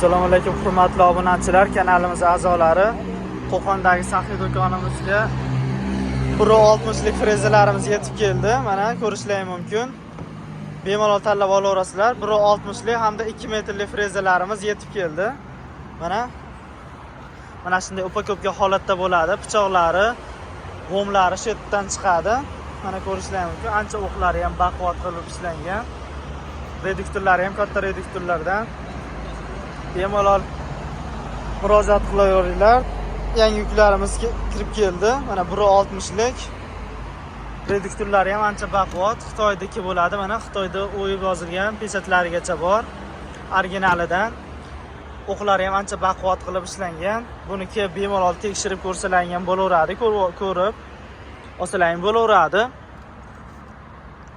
Assalomu alaykum, hurmatli obunachilar, kanalimiz a'zolari. Qo'qondagi Saxiy do'konimizga 1.60 lik frezalarimiz yetib keldi. Mana, ko'rishlaring mumkin. Bemalol tanlab olaverasizlar. 1.60 lik hamda 2 metrli frezalarimiz yetib keldi. Mana shunday упаковка holatda bo'ladi. Pichoqlari, lomlari shu yerdan chiqadi. Mana, ko'rishlaring mumkin. Ancha o'qlari ham baquvvat qilib ishlangan. Reduktorlari ham katta reduktorlardan. Bemalol murojaat qilaveringlar. Yangi yuklarimiz kirib keldi. Mana, 1.60 lik reduktorlari ham ancha baquvvat, Xitoydiki bo'ladi. Mana, Xitoyda o'yib yozilgan pechatlarigacha bor, originalidan. O'qlari ham ancha baquvvat qilib ishlangan. Buni kelib bemalol tekshirib ko'rsalaring ham bo'laveradi, ko'rib olsalaring bo'laveradi.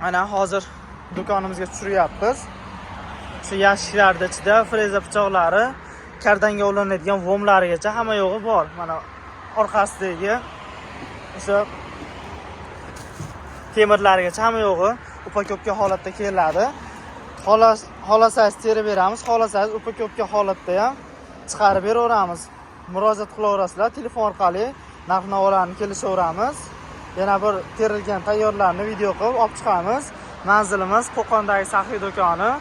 Mana, hozir do'konimizga tushiryapmiz. Shu yashiklarni ichida freza pichoqlari, kardanga ulanadigan lomlarigacha hamma yo'g'i bor. Mana, orqasidagi o'sha temirlarigacha hamma yo'g'i упаковка holatda keladi. Xohlasangiz terib beramiz, xohlasangiz упаковка holatda ham chiqarib beraveramiz. Murojaat qilaverasizlar telefon orqali, narx navolarni kelishaveramiz. Yana bir terilgan tayyorlarni video qilib olib chiqamiz. Manzilimiz Qo'qondagi Saxiy do'koni.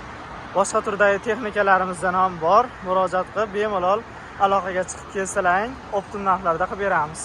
Boshqa turdagi texnikalarimizdan ham bor. Murojaat qilib, bemalol aloqaga chiqib kelsalaring, оптом narxlarda qilib beramiz.